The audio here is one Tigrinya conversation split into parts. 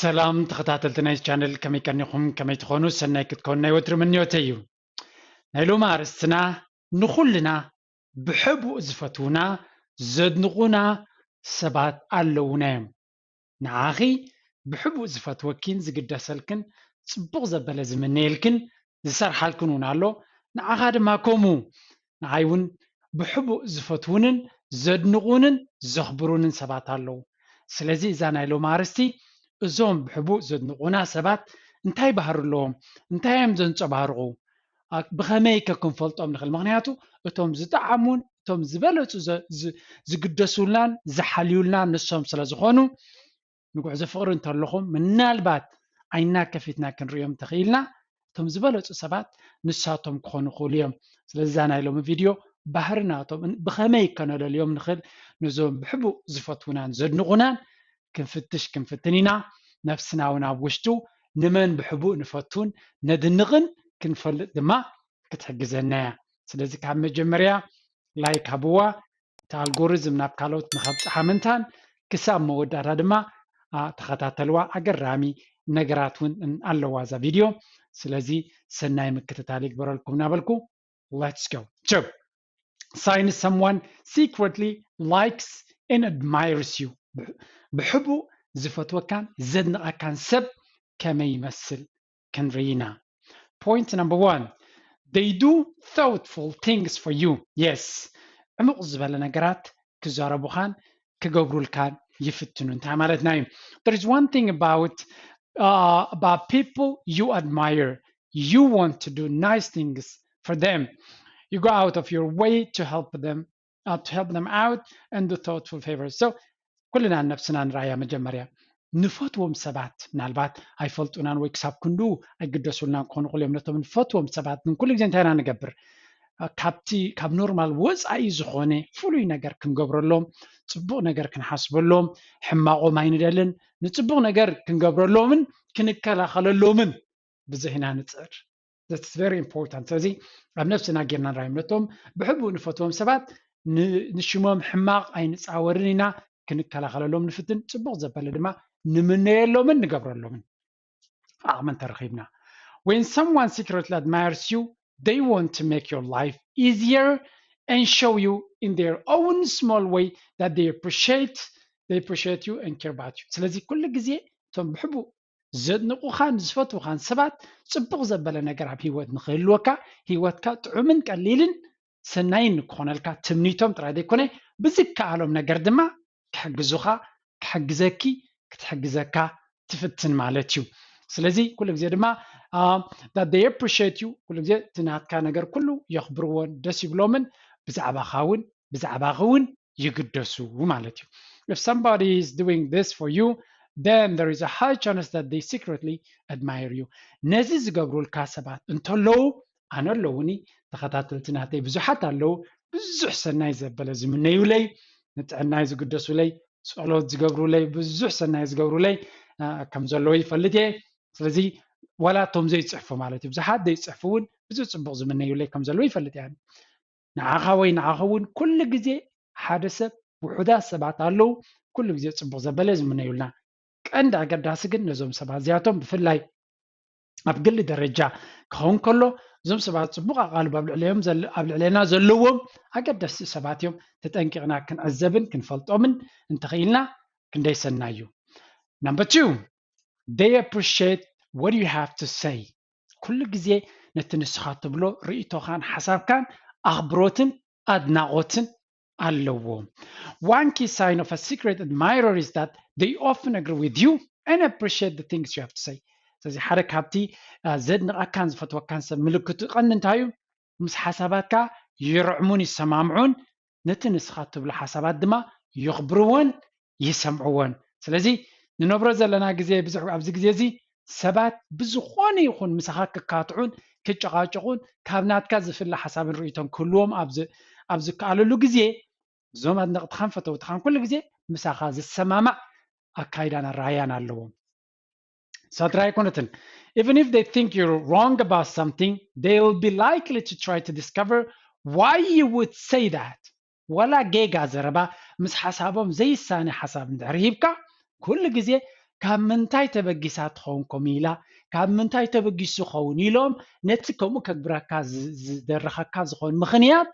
ሰላም ተኸታተልቲ ናይ ቻነል፣ ከመይ ቀኒኹም? ከመይ ትኾኑ? ሰናይ ክትኮኑ ናይ ወትሪ ምንዮተይ እዩ። ናይ ሎሚ ኣርእስትና ንኹልና ብሕቡእ ዝፈትዉና ዘድንቑና ሰባት ኣለዉና እዮም። ንዓኺ ብሕቡእ ዝፈትወኪን ዝግደሰልክን ጽቡቕ ዘበለ ዝምነየልክን ዝሰርሓልክን እውን ኣሎ። ንዓኻ ድማ ከምኡ። ንዓይ እውን ብሕቡእ ዝፈትዉንን ዘድንቑንን ዘኽብሩንን ሰባት ኣለዉ። ስለዚ እዛ ናይ ሎሚ ኣርእስቲ እዞም ብሕቡእ ዘድንቑና ሰባት እንታይ ባህሪ ኣለዎም? እንታይ እዮም ዘንጸባርቑ? ብኸመይ ከ ክንፈልጦም ንኽእል? ምኽንያቱ እቶም ዝጠዓሙን እቶም ዝበለጹ ዝግደሱልናን ዝሓልዩልናን ንሶም ስለ ዝኾኑ፣ ንጉዕዞ ፍቕሪ እንተለኹም ምናልባት ዓይንና ከፊትና ክንርእዮም እንተኽኢልና፣ እቶም ዝበለጹ ሰባት ንሳቶም ክኾኑ ይኽእሉ እዮም። ስለዚ እዛ ናይ ሎሚ ቪድዮ ባህሪ ናቶም ብኸመይ ከነለልዮም ንኽእል፣ ነዞም ብሕቡእ ዝፈትዉናን ዘድንቑናን ክንፍትሽ ክንፍትን ኢና። ነፍስና እውን ኣብ ውሽጡ ንመን ብሕቡእ ንፈቱን ነድንቕን ክንፈልጥ ድማ ክትሕግዘና እያ። ስለዚ ካብ መጀመርያ ላይክ ሃብዋ፣ እቲ ኣልጎሪዝም ናብ ካልኦት ንኸብጽሓ ምንታን፣ ክሳብ መወዳእታ ድማ ተኸታተልዋ። ኣገራሚ ነገራት እውን ኣለዋ እዛ ቪድዮ። ስለዚ ሰናይ ምክትታል ይግበረልኩም እናበልኩ፣ let's go። So, sign someone secretly likes and admires you. ብሕቡእ ዝፈትወካን ዘድንቐካን ሰብ ከመይ ይመስል ክንርኢ ኢና። Point number one, they do thoughtful things for you. Yes, ዕሙቕ ዝበለ ነገራት ክዛረቡኻን ክገብሩልካን ይፍትኑ። እንታይ ማለትና እዩ? There is one thing about uh, about people you admire. You want to do nice things for them. You go out of your way to help them, uh, to help them out and do thoughtful favors. So ኩልና ነብስና ንርኣያ መጀመርያ። ንፈትዎም ሰባት ምናልባት ኣይፈልጡናን ወይ ክሳብ ክንዱ ኣይግደሱልናን ክኾኑ ይኽእሉ እዮም። ነቶም ንፈትዎም ሰባት ግን ኩሉ ግዜ እንታይ ኢና ንገብር? ካብቲ ካብ ኖርማል ወፃኢ ዝኾነ ፍሉይ ነገር ክንገብረሎም፣ ፅቡቕ ነገር ክንሓስበሎም፣ ሕማቖም ኣይንደልን። ንፅቡቕ ነገር ክንገብረሎምን ክንከላኸለሎምን ብዙሕ ኢና ንፅዕር። That's very important። ስለዚ ኣብ ነብስና ጌርና ንራዮም። ነቶም ብሕቡእ ንፈትዎም ሰባት ንሽሞም ሕማቕ ኣይንፃወርን ኢና፣ ክንከላኸለሎም ንፍትን፣ ፅቡቕ ዘበለ ድማ ንምነየሎምን ንገብረሎምን ዓቕሚ እንተረኺብና። When someone secretly admires you, they want to make your life easier and show you in their own small way that they appreciate, they appreciate you and care about you. ስለዚ ኩሉ ግዜ እቶም ብሕቡእ ዘድንቑኻን ዝፈትውኻን ሰባት ፅቡቕ ዘበለ ነገር ኣብ ህይወት ንክህልወካ፣ ህይወትካ ጥዑምን ቀሊልን ሰናይን ንክኾነልካ ትምኒቶም ጥራይ ዘይኮነ ብዝከኣሎም ነገር ድማ ክሕግዙኻ፣ ክሕግዘኪ፣ ክትሕግዘካ ትፍትን ማለት እዩ። ስለዚ ኩሉ ግዜ ድማ that they appreciate you፣ ኩሉ ግዜ እቲ ናትካ ነገር ኩሉ የኽብርዎን ደስ ይብሎምን ብዛዕባኻ እውን ብዛዕባኺ እውን ይግደሱ ማለት እዩ። If somebody is doing this for you, then there is a high chance that they secretly admire you። ነዚ ዝገብሩልካ ሰባት እንተለዉ፣ ኣነ ኣለዉኒ፣ ተኸታተልቲ ናተይ ብዙሓት ኣለዉ፣ ብዙሕ ሰናይ ዘበለ ዝምነዩለይ፣ ንጥዕናይ ዝግደሱለይ፣ ጸሎት ዝገብሩለይ፣ ብዙሕ ሰናይ ዝገብሩለይ ከም ዘለዉ ይፈልጥ እየ። ስለዚ ዋላ እቶም ዘይጽሕፉ ማለት እዩ፣ ብዙሓት ዘይጽሕፉ እውን ብዙሕ ጽቡቕ ዝምነዩለይ ከም ዘለዉ ይፈልጥ እየ። ንዓኻ ወይ ንዓኺ እውን ኩሉ ግዜ ሓደ ሰብ፣ ውሑዳት ሰባት ኣለዉ ኩሉ ግዜ ጽቡቕ ዘበለ ዝምነዩልና። ቀንዲ ኣገዳሲ ግን ነዞም ሰባት እዚኣቶም ብፍላይ ኣብ ግሊ ደረጃ ክኸውን ከሎ፣ እዞም ሰባት ጽቡቕ ኣቓልቦ ኣብ ልዕለዮም ኣብ ልዕለና ዘለዎም ኣገደስቲ ሰባት እዮም። ተጠንቂቕና ክንዕዘብን ክንፈልጦምን እንተኽኢልና ክንደይ ሰናይ እዩ። Number two, they appreciate what you have to say. ኩሉ ግዜ ነቲ ንስኻ ትብሎ ርእይቶኻን ሓሳብካን ኣኽብሮትን ኣድናቖትን ኣለዎ። One key sign of a secret admirer is that they often agree with you and appreciate the things you have to say. ስለዚ ሓደ ካብቲ ዘድንቐካን ዝፈትወካን ሰብ ምልክቱ ቀንዲ እንታይ እዩ? ምስ ሓሳባትካ ይርዕሙን ይሰማምዑን፣ ነቲ ንስኻ ትብሎ ሓሳባት ድማ የኽብርዎን ይሰምዕዎን። ስለዚ ንነብሮ ዘለና ግዜ ብዙሕ ኣብዚ ግዜ እዚ ሰባት ብዝኾነ ይኹን ምሳኻ ክካትዑን ክጨቓጨቑን ካብ ናትካ ዝፍለ ሓሳብን ርእይቶን ክህልዎም ኣብ ዝከኣለሉ ግዜ፣ እዞም ኣድነቕትኻን ፈተውትኻን ኩሉ ግዜ ምሳኻ ዝሰማማዕ ኣካይዳን ኣረኣያን ኣለዎም። ሳትራ ኣይኮነትን። Even if they think you're wrong about something, they will be likely to try to discover why you would say that. ዋላ ጌጋ ዘረባ ምስ ሓሳቦም ዘይሳነ ሓሳብ እንድሕር ሂብካ፣ ኩሉ ግዜ ካብ ምንታይ ተበጊሳ ትኸውን ከምኡ ኢላ፣ ካብ ምንታይ ተበጊሱ ኸውን ኢሎም ነቲ ከምኡ ከግብረካ ዝደረኸካ ዝኾን ምኽንያት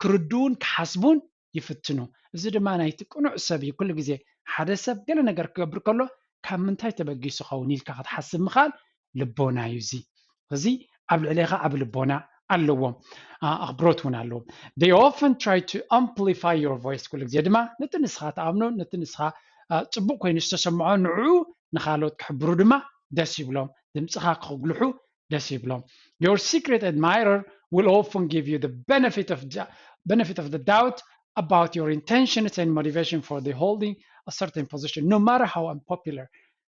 ክርድኡን ክሓስቡን ይፍትኑ። እዚ ድማ ናይቲ ቅኑዕ ሰብ እዩ። ኩሉ ግዜ ሓደ ሰብ ገለ ነገር ክገብር ከሎ ካብ ምንታይ ተበጊሱ ኸውን ኢልካ ክትሓስብ ምኽኣል ልቦና እዩ። እዚ እዚ ኣብ ልዕሌኻ ዓቢ ልቦና ኣለዎም፣ ኣኽብሮት እውን ኣለዎም። They often try to amplify your voice። ኩሉ ግዜ ድማ ነቲ ንስኻ ትኣምኖ፣ ነቲ ንስኻ ጽቡቕ ኮይኑ ዝተሰምዖ ንዕኡ ንኻልኦት ክሕብሩ ድማ ደስ ይብሎም። ድምፅኻ ክጉልሑ ደስ ይብሎም። Your secret admirer will often give you the benefit of the, benefit of the doubt about your intentions and motivation for the holding a certain position, no matter how unpopular.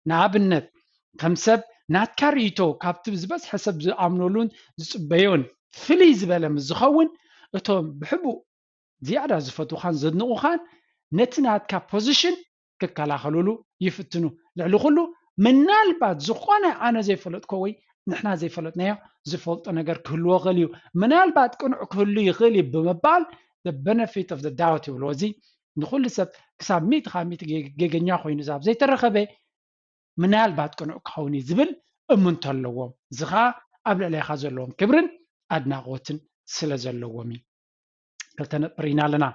ንኣብነት ከም ሰብ ናትካ ርእይቶ ካብቲ ዝበዝሐ ሰብ ዝኣምነሉን ዝፅበዮን ፍልይ ዝበለ ምስ ዝኸውን እቶም ብሕቡእ ዝያዳ ዝፈትውኻን ዘድንቑኻን ነቲ ናትካ ፖዚሽን ክከላኸሉሉ ይፍትኑ። ልዕሊ ኩሉ ምናልባት ዝኾነ ኣነ ዘይፈለጥኮ ወይ ንሕና ዘይፈለጥናዮ ዝፈልጦ ነገር ክህልዎ ይኽእል እዩ፣ ምናልባት ቅኑዕ ክህሉ ይኽእል እዩ ብምባል the benefit of the doubt ይብልዎ። እዚ ንኩሉ ሰብ ክሳብ ሚእቲ ካብ ሚእቲ ገገኛ ኮይኑ ዛብ ዘይተረኸበ ምናልባት ቅኑዕ ክኸውን እዩ ዝብል እምንቶ ኣለዎም። እዚ ኸዓ ኣብ ልዕሌኻ ዘለዎም ክብርን ኣድናቖትን ስለ ዘለዎም እዩ። ክልተ ነጥቢ ርኢና ኣለና።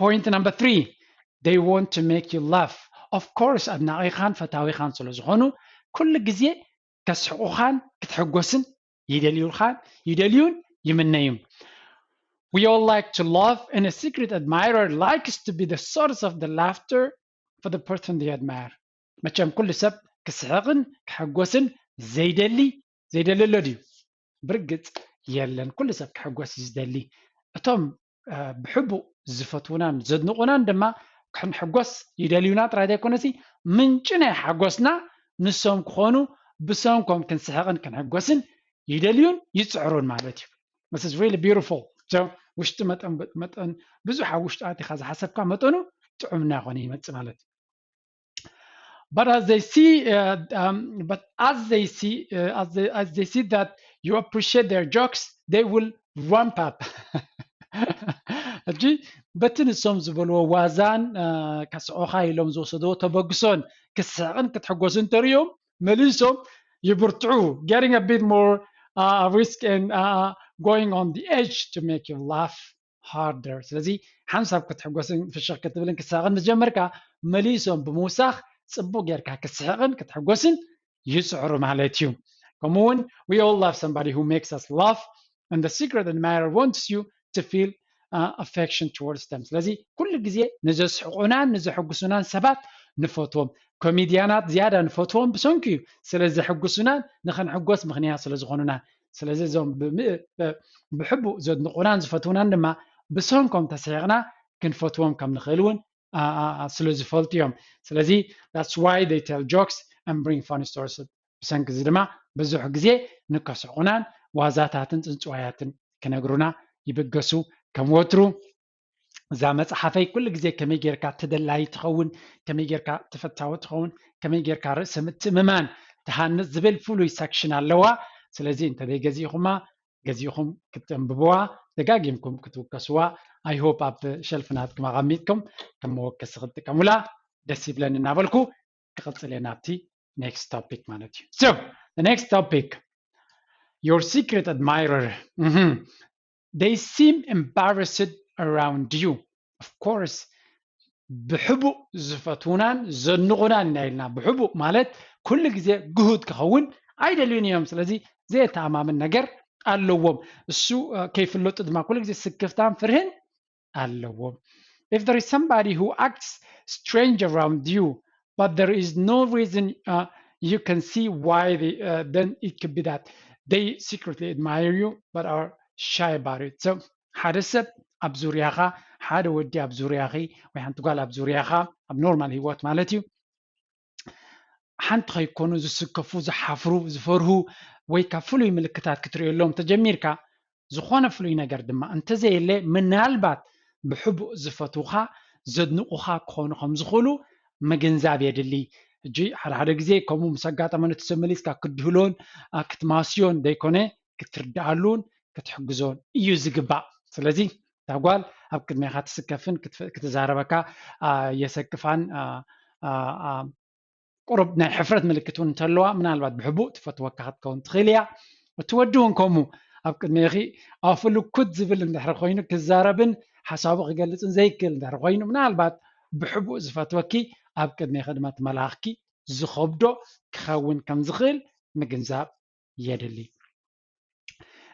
Point number three, they want to make you laugh. Of course ኣድናቒኻን ፈታዊኻን ስለ ዝኾኑ ኩሉ ግዜ ከስሕቑኻን ክትሕጎስን ይደልዩኻን ይደልዩን ይምነዩን። We all like to laugh, and a secret admirer likes to be the source of the laughter for the person they admire. መቸም ኩሉ ሰብ ክስሕቕን ክሕጎስን ዘይደሊ ዘይደሊ ኣሎ ድዩ? ብርግጽ የለን። ኩሉ ሰብ ክሕጎስ እዩ ዝደሊ። እቶም ብሕቡእ ዝፈትውናን ዘድንቑናን ድማ ክንሕጎስ ይደልዩና ጥራይ ዘይኮነሲ ምንጪ ናይ ሓጎስና ንሶም ክኾኑ ብሰንኮም ክንስሕቕን ክንሕጎስን ይደልዩን ይጽዕሩን ማለት እዩ። This is really beautiful. So ውሽጢ መጠን መጠን ብዙሕ ኣብ ውሽጢ ኣቲኻ ዝሓሰብካ መጠኑ ጥዑም እናኾነ ይመጽእ ማለት እዩ። But as they see, uh, um, but as they see, uh, as they, as they see that you appreciate their jokes, they will ramp up. ሕጂ በቲ ንሶም ዝበልዎ ዋዛን ከስዖኻ ኢሎም ዝወሰድዎ ተበግሶን ክስሕቕን ክትሕጎስን እንተርእዮም መሊሶም ይብርትዑ, getting a bit more uh, risk and uh, going on the edge to make you laugh harder. ስለዚ ሓንሳብ ክትሕጎስን ፍሽኽ ክትብልን ክስሕቕን ምስ ጀመርካ መሊሶም ብምውሳኽ ጽቡቕ ጌርካ ክስሕቕን ክትሕጎስን ይጽዕሩ ማለት እዩ። ከምኡ እውን we all love somebody who makes us laugh and the secret admirer wants you to feel uh, affection towards them. ስለዚ ኩሉ ግዜ ንዘስሕቁናን ንዘሐጉሱናን ሰባት ንፈትዎም። ኮሚድያናት ዝያዳ ንፈትዎም ብሰንኩ እዩ፣ ስለ ዘሐጉሱናን ንኽንሕጎስ ምኽንያት ስለ ዝኾኑና። ስለዚ እዞም ብሕቡእ ዘድንቑናን ዝፈትውናን ድማ ብሰንኮም ተስሒቕና ክንፈትዎም ከም ንኽእል እውን ስለ ዝፈልጡ እዮም። ስለዚ that's why they tell jokes and bring funny stories. ብሰንኪ እዚ ድማ ብዙሕ ግዜ ንከስሕቑናን ዋዛታትን ጽንጽዋያትን ክነግሩና ይብገሱ። ከም ወትሩ እዛ መጽሓፈይ ኩሉ ግዜ ከመይ ጌርካ ተደላዪ ትኸውን፣ ከመይ ጌርካ ተፈታዊ ትኸውን፣ ከመይ ጌርካ ርእሰ ምትእምማን ትሃንጽ ዝብል ፍሉይ ሰክሽን ኣለዋ። ስለዚ እንተዘይገዚእኹማ ገዚእኹም ክተንብብዋ፣ ደጋጊምኩም ክትውከስዋ፣ I hope ኣብ ሸልፍ ናትኩም ኣቐሚጥኩም ከም መወከሲ ክትጥቀሙላ ደስ ይብለኒ እናበልኩ ክቕጽል እየ ናብቲ next topic ማለት እዩ። So the next topic, your secret admirer. They seem embarrassed around you. Of course ብሕቡእ ዝፈትውናን ዘንቑናን ኢና ኢልና። ብሕቡእ ማለት ኩሉ ግዜ ግሁድ ክኸውን ኣይደልዩን እዮም። ስለዚ ዘየተኣማምን ነገር ኣለዎም። እሱ ከይፍለጡ ድማ ኩሉ ግዜ ስክፍታን ፍርህን ኣለዎም። If there is somebody who acts strange around you, but there is no reason uh, you can see why they, uh, then it could be that they secretly admire you but are shy about it. So ሓደ ሰብ ኣብ ዙርያኻ፣ ሓደ ወዲ ኣብ ዙርያኺ ወይ ሓንቲ ጓል ኣብ ዙርያኻ ኣብ ኖርማል ህይወት ማለት እዩ ሓንቲ ከይኮኑ ዝስከፉ፣ ዝሓፍሩ፣ ዝፈርሁ ወይ ካብ ፍሉይ ምልክታት ክትርእየሎም ተጀሚርካ ዝኾነ ፍሉይ ነገር ድማ እንተዘየለ ምናልባት ብሕቡእ ዝፈትውኻ ዘድንቑኻ ክኾኑ ከም ዝኽእሉ ምግንዛብ የድሊ። ሕጂ ሓደ ሓደ ግዜ ከምኡ ምስ ኣጋጠመ ነቲ ሰብ መሊስካ ክትድህሎን ክትማስዮን ዘይኮነ ክትርድኣሉን ክትሕግዞን እዩ ዝግባእ። ስለዚ እታ ጓል ኣብ ቅድሜኻ ትስከፍን ክትዛረበካ የሰክፋን ቁሩብ ናይ ሕፍረት ምልክት እውን እንተለዋ ምናልባት ብሕቡእ ትፈትወካ ክትከውን ትኽእል እያ። እቲ ወዲ እውን ከምኡ ኣብ ቅድሜኺ ኣፉ ልኩት ዝብል እንድሕር ኮይኑ ክዛረብን ሓሳቡ ክገልጽን ዘይክእል እንድሕር ኮይኑ ምናልባት ብሕቡእ ዝፈትወኪ ኣብ ቅድሜኺ ድማ እቲ መልኣኽኪ ዝኸብዶ ክኸውን ከም ዝኽእል ምግንዛብ የድሊ።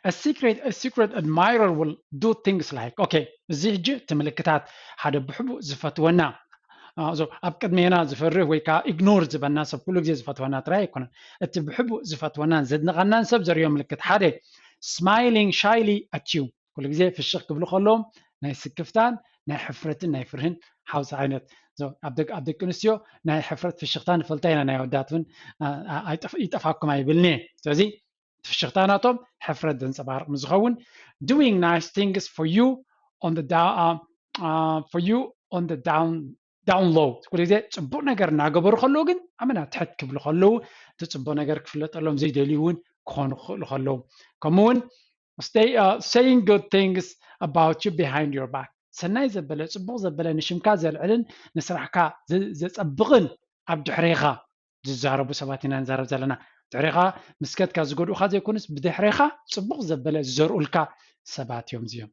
A secret, a secret admirer will do things like, okay, እዚ ሕጂ እቲ ምልክታት ሓደ ብሕቡእ ዝፈትወና ኣብ ቅድሜና ዝፈርህ ወይ ከዓ ኢግኖር ዝበና ሰብ ኩሉ ግዜ ዝፈትወና ጥራይ ኣይኮነን። እቲ ብሕቡእ ዝፈትወናን ዘድንቐናን ሰብ ዘርእዮ ምልክት ሓደ smiling shyly at you፣ ኩሉ ግዜ ፍሽኽ ክብሉ ከለዎም ናይ ስክፍታን ናይ ሕፍረትን ናይ ፍርህን ሓውሲ ዓይነት። ኣብ ደቂ ኣንስትዮ ናይ ሕፍረት ፍሽኽታ ንፈልጣ ኢና፣ ናይ ኣወዳት እውን ይጠፋኩም ኣይብልኒ። ስለዚ ፍሽኽታ ናቶም ሕፍረት ዘንፀባርቕ ምስ ዝኸውን doing nice things for you on the down, uh, uh, for you on the down down low፣ ኩሉ ግዜ ፅቡቅ ነገር እናገበሩ ከለዉ ግን ኣመና ትሕት ክብሉ ከለዉ እቲ ፅቡቅ ነገር ክፍለጠሎም ዘይደልዩ እውን ክኾኑ ክኽእሉ ከለዉ፣ ከምኡ እውን saying good things about you behind your back፣ ሰናይ ዘበለ ፅቡቅ ዘበለ ንሽምካ ዘልዕልን ንስራሕካ ዘፀብቕን ኣብ ድሕሬኻ ዝዛረቡ ሰባት ኢና ንዛረብ ዘለና። ድሕሬኻ ምስ ከድካ ዝጎድኡኻ ዘይኮኑስ ብድሕሬኻ ፅቡቅ ዘበለ ዝዘርኡልካ ሰባት እዮም እዚኦም።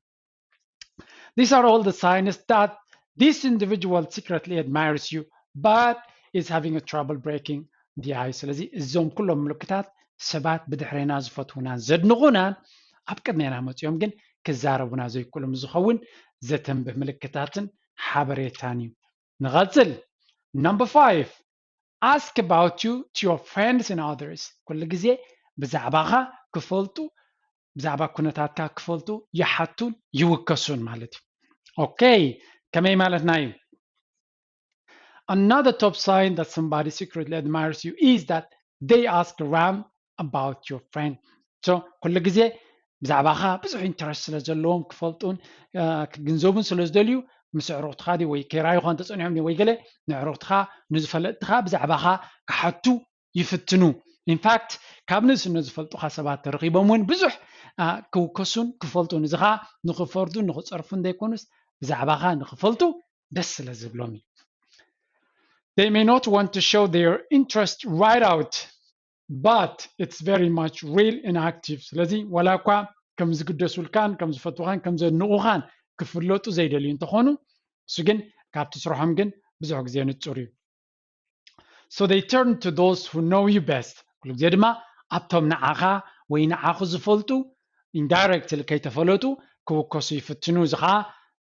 These are all the signs that this individual secretly admires you but is having a trouble breaking the ice። ስለዚ እዞም ኩሎም ምልክታት ሰባት ብድሕሬና ዝፈትዉናን ዘድንቑናን ኣብ ቅድሜና መፂኦም ግን ክዛረቡና ዘይክእሉ ዝኸውን ዘተንብህ ምልክታትን ሓበሬታን እዩ። ንቐፅል። Number five, ask about you to your friends and others። ኩሉ ግዜ ብዛዕባኻ ክፈልጡ ብዛዕባ ኩነታትካ ክፈልጡ ይሓቱን ይውከሱን ማለት እዩ። ኦኬ፣ ከመይ ማለትና እዩ? Another top sign that somebody secretly admires you is that they ask around about your friend. So ኩሉ ግዜ ብዛዕባኻ ብዙሕ ኢንተረስት ስለ ዘለዎም ክፈልጡን ክግንዘቡን ስለ ዝደልዩ ምስ ኣዕሩኽትኻ ድዩ ወይ ከይረኣዩኻ እንተፀኒሖም ድዩ ወይ ገለ ንኣዕሩኽትኻ ንዝፈለጥትኻ ብዛዕባኻ ክሓቱ ይፍትኑ። ኢንፋክት ካብ ንእስነት ዝፈልጡኻ ሰባት ተረኺቦም እውን ብዙሕ ክውከሱን ክፈልጡን፣ እዚ ኸዓ ንኽፈርዱን ንኽፀርፉን ዘይኮኑስ ብዛዕባኻ ንኽፈልጡ ደስ ስለ ዝብሎም እዩ። They may not want to show their interest right out, but it's very much real and active። ስለዚ ዋላ እኳ ከም ዝግደሱልካን ከም ዝፈትውኻን ከም ዘድንቑኻን ክፍለጡ ዘይደልዩ እንተኾኑ፣ እሱ ግን ካብቲ ስርሖም ግን ብዙሕ ግዜ ንጹር እዩ። So they turn to those who know you best። ኩሉ ግዜ ድማ ኣብቶም ንዓኻ ወይ ንዓኹ ዝፈልጡ ኢንዳይሬክትሊ ከይተፈለጡ ክውከሱ ይፍትኑ። እዚ ኸዓ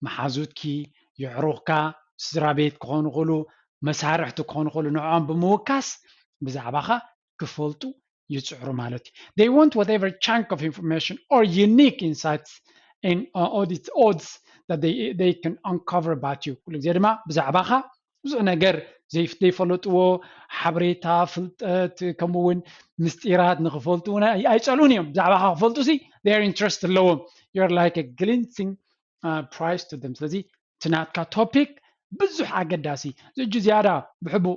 መሓዙትኪ፣ የዕሩኽካ፣ ስድራ ቤት ክኾኑ ይኽእሉ፣ መሳርሕቲ ክኾኑ ይኽእሉ። ንዕኦም ብምውካስ ብዛዕባኻ ክፈልጡ ይፅዕሩ ማለት እዩ። They want whatever chunk of information or unique insights in uh, audit odds that they, they can uncover about you። ኩሉ ግዜ ድማ ብዛዕባኻ ብዙሕ ነገር ዘይፈለጥዎ ሓበሬታ፣ ፍልጠት፣ ከምኡ እውን ምስጢራት ንክፈልጡ እውን ኣይፀልኡን እዮም። ብዛዕባኻ ክፈልጡ ሲ their interest ኣለዎም። You're like a glancing prize to them። ስለዚ እቲ ናትካ ቶፒክ ብዙሕ ኣገዳሲ እዩ። እዚ ሕጂ ዝያዳ ብሕቡእ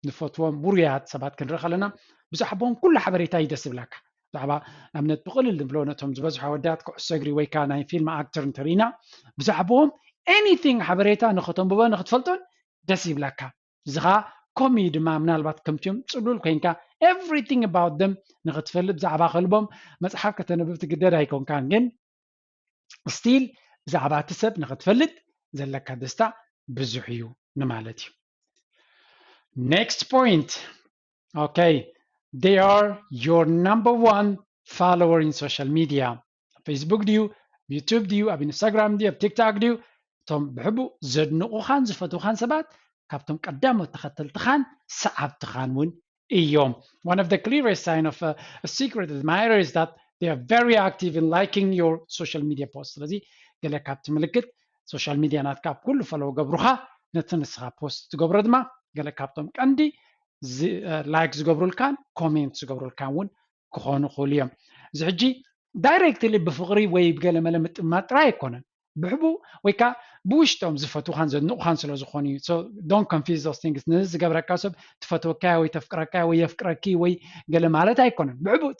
ንፈትዎም ውሩያት ሰባት ክንርኢ ከለና ብዛዕባኦም ኩሉ ሓበሬታ እዩ ደስ ዝብለካ። ብዛዕባ ንኣብነት ብቕልል ንብሎ ነቶም ዝበዝሑ ኣወዳት ኩዕሶ እግሪ ወይ ከዓ ናይ ፊልም ኣክተር እንተርኢና ብዛዕባኦም ኤኒቲንግ ሓበሬታ ንኸተንብቦ ንክትፈልጦን ደስ ይብለካ። እዚ ኸዓ ከምኡ እዩ ድማ ምናልባት ከምቲኦም ፅሉል ኮይንካ everything about them ንኽትፈልጥ ብዛዕባ ከልቦም መፅሓፍ ከተንብብ ትግደድ ኣይኮንካን፣ ግን ስቲል ብዛዕባ እቲ ሰብ ንኽትፈልጥ ዘለካ ደስታ ብዙሕ እዩ ንማለት እዩ። Next point. Okay, they are your number one follower in social media. ፌስቡክ ድዩ፣ ዩቱብ ድዩ፣ ኣብ ኢንስታግራም ድዩ፣ ኣብ ቲክቶክ ድዩ፣ እቶም ብሕቡእ ዘድንቑኻን ዝፈትውኻን ሰባት ካብቶም ቀዳሞት ተኸተልትኻን ሰዓብትኻን እውን እዮም። One of the clearest sign of a, a secret admirer is that they are very active in liking your social media post። ስለዚ ገለ ካብቲ ምልክት ሶሻል ሚድያ ናትካ ኣብ ኩሉ ፈለው ገብሩኻ፣ ነቲ ንስኻ ፖስት ትገብሮ ድማ ገለ ካብቶም ቀንዲ ላይክ ዝገብሩልካን ኮሜንት ዝገብሩልካን እውን ክኾኑ ይኽእሉ እዮም። እዚ ሕጂ ዳይሬክትሊ ብፍቕሪ ወይ ብገለመለ ምጥማት ጥራይ ኣይኮነን። ብሕቡእ ወይ ከዓ ብውሽጦም ዝፈትውኻን ዘድንቑኻን ስለ ዝኾኑ እዩ። So don't confuse those things። ነዚ ዝገብረካ ሰብ ትፈትወካያ ወይ ተፍቅረካያ ወይ የፍቅረኪ ወይ ገለ ማለት ኣይኮነን። ብሕቡእ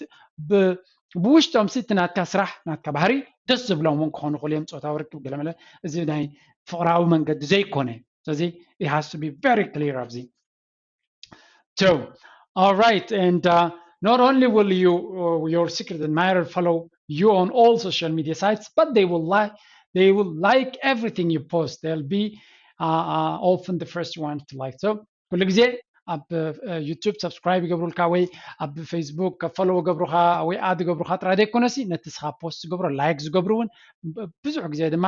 ብውሽጦም ሲ እቲ ናትካ ስራሕ ናትካ ባህሪ ደስ ዝብሎም እውን ክኾኑ ይኽእሉ እዮም። ፆታዊ ርክብ ገለመለ እዚ ናይ ፍቕራዊ መንገዲ ዘይኮነ። ስለዚ it has to be very clear ኣብዚ። So, all right, and uh, not only will you uh, your secret admirer follow you on all social media sites, but they will like they will like everything you post. They'll be uh, uh, often the first one to like. So ኩሉ ግዜ ኣብ ዩቱብ ሰብስክራይብ ይገብሩልካ ወይ ኣብ ፌስቡክ ፎሎው ገብሩካ ወይ ኣድ ገብሩካ ጥራይ ዘይኮነሲ ነቲ ስኻ ፖስት ዝገብሮ ላይክ ዝገብሩ እውን ብዙሕ ግዜ ድማ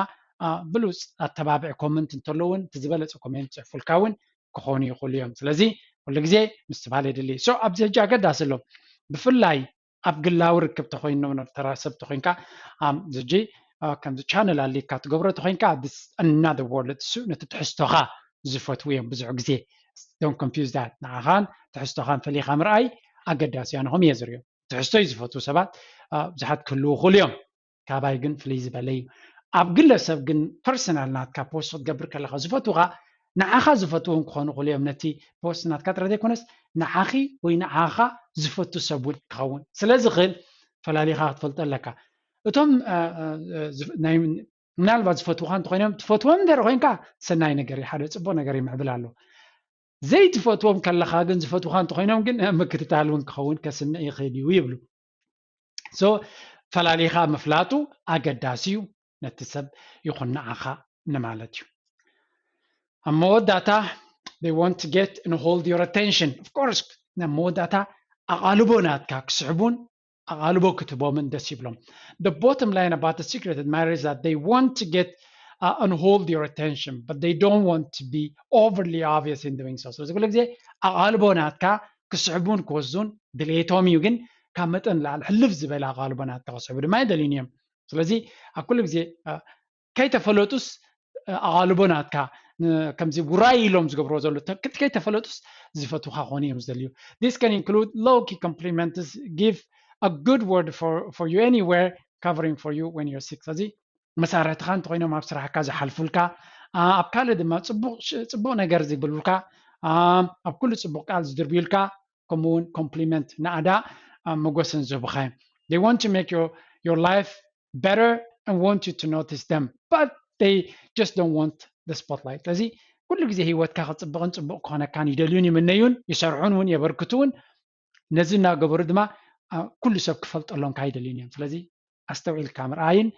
ብሉፅ ኣተባብዒ ኮመንት እንተሎ እውን እቲ ዝበለፀ ኮሜንት ፅሕፉልካ እውን ክኾኑ ይኽእሉ እዮም። ስለዚ ኩሉ ግዜ ምስትባል የድሊ። ሶ ኣብዚ ሕጂ ኣገዳሲ ኣሎ ብፍላይ ኣብ ግላዊ ርክብ ተኮይኖ ተራ ሰብ ተኮይንካ ሕጂ ከምዚ ቻነል ኣሊካ ትገብሮ ተኮይንካ ኣናደ ወርልድ እሱ ነቲ ትሕዝቶኻ ዝፈትዉ እዮም ብዙሕ ግዜ don't confuse that ንዓኻን ትሕዝቶኻን ፈሊኻ ምርኣይ ኣገዳሲ ኣነ ከምኡ እየ ዝሪኦ። ትሕዝቶ እዩ ዝፈትዉ ሰባት ብዙሓት ክህልዉ ይኽእሉ እዮም። ካባይ ግን ፍልይ ዝበለ እዩ። ኣብ ግለሰብ ግን ፐርሰናል ናትካ ፖስት ክትገብር ከለካ ዝፈትዉካ ንዓኻ ዝፈትዎም ክኾኑ ይኽእሉ እዮም። ነቲ ፖስት ናትካ ጥራይ ዘይኮነስ ንዓኺ ወይ ንዓኻ ዝፈቱ ሰብ እውን ክኸውን ስለ ዝኽእል ፈላሊኻ ክትፈልጦ ኣለካ። እቶም ምናልባት ዝፈትዉካ እንተኮይኖም ትፈትዎም እንድሕር ኮይንካ ሰናይ ነገር እዩ፣ ሓደ ፅቡቅ ነገር ይምዕብል ኣሎ። ዘይትፈትዎም ከለካ ግን ዝፈትዉካ እንተኮይኖም ግን ምክትታል እውን ክኸውን ከስምዕ ይኽእል እዩ ይብሉ። ሶ ፈላሊኻ ምፍላጡ ኣገዳሲ እዩ ነቲ ሰብ ይኹን ንዓኻ ንማለት እዩ። ኣብ መወዳእታ they want to get and hold your attention of course ናብ መወዳእታ ኣቓልቦ ናትካ ክስሕቡን ኣቓልቦ ክትህቦምን ደስ ይብሎም። The bottom line about the secret admirer is that they want to get uh, and hold your attention but they don't want to be overly obvious in doing so። ስለዚ ኩሉ ግዜ ኣቓልቦ ናትካ ክስሕቡን ክወስዱን ድሌቶም እዩ፣ ግን ካብ መጠን ላዕሊ ሕልፍ ዝበለ ኣቓልቦ ናትካ ክስሕቡ ድማ ኣይደልዩን እዮም። ስለዚ ኣብ ኩሉ ግዜ ከይተፈለጡስ ኣቓልቦ ናትካ ከምዚ ውራይ ኢሎም ዝገብርዎ ዘሎ ከይተፈለጡስ ዝፈትውካ ክኾኑ እዮም ዝደልዩ። This can include low key compliments, give a good word for, for you anywhere, covering for you when you're sick። ስለዚ መሳርሕትኻ እንተኮይኖም ኣብ ስራሕካ ዝሓልፉልካ ኣብ ካልእ ድማ ፅቡቅ ነገር ዝብሉልካ ኣብ ኩሉ ፅቡቅ ቃል ዝድርብዩልካ ከምኡ እውን ኮምፕሊመንት ናእዳ መጎስን ዝህቡኻ እዮም። They want to make your, your life better and want you to notice them but they just don't want the spotlight። ስለዚ ኩሉ ግዜ ህይወትካ ክፅብቕን ፅቡቅ ክኾነካን ይደልዩን ይምነዩን ይሰርሑን እውን የበርክቱ እውን ነዚ እናገበሩ ድማ ኩሉ ሰብ ክፈልጠሎም ካይደልዩን እዮም። ስለዚ ኣስተውዒልካ ምርኣይን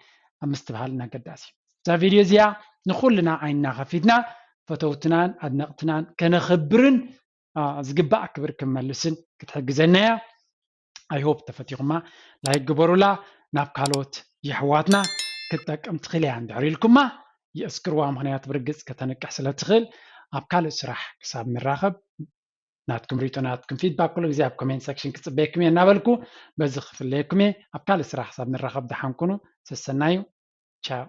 ምስትብሃልን ኣገዳሲ። እዛ ቪድዮ እዚኣ ንኩልና ዓይንና ከፊትና ፈተውትናን ኣድነቕትናን ከነኽብርን ዝግባእ ክብር ክመልስን ክትሕግዘና እያ። I hope ተፈቲኹማ ላይክ ግበሩላ፣ ናብ ካልኦት የሕዋትና ክትጠቅም ትኽእል እያ። እንድሕር ኢልኩማ የእስክርዋ፣ ምኽንያት ብርግፅ ከተንቅሕ ስለ ትኽእል። ኣብ ካልእ ስራሕ ክሳብ ንራኸብ ናትኩም ሪቶ ናትኩም ፊድባክ ኩሉ ግዜ ኣብ ኮሜንት ሰክሽን ክፅበየኩም እየ እናበልኩ በዚ ክፍለየኩም እየ። ኣብ ካልእ ስራሕ ክሳብ ንራኸብ ደሓን ኩኑ። ሰሰናዩ። ቻው።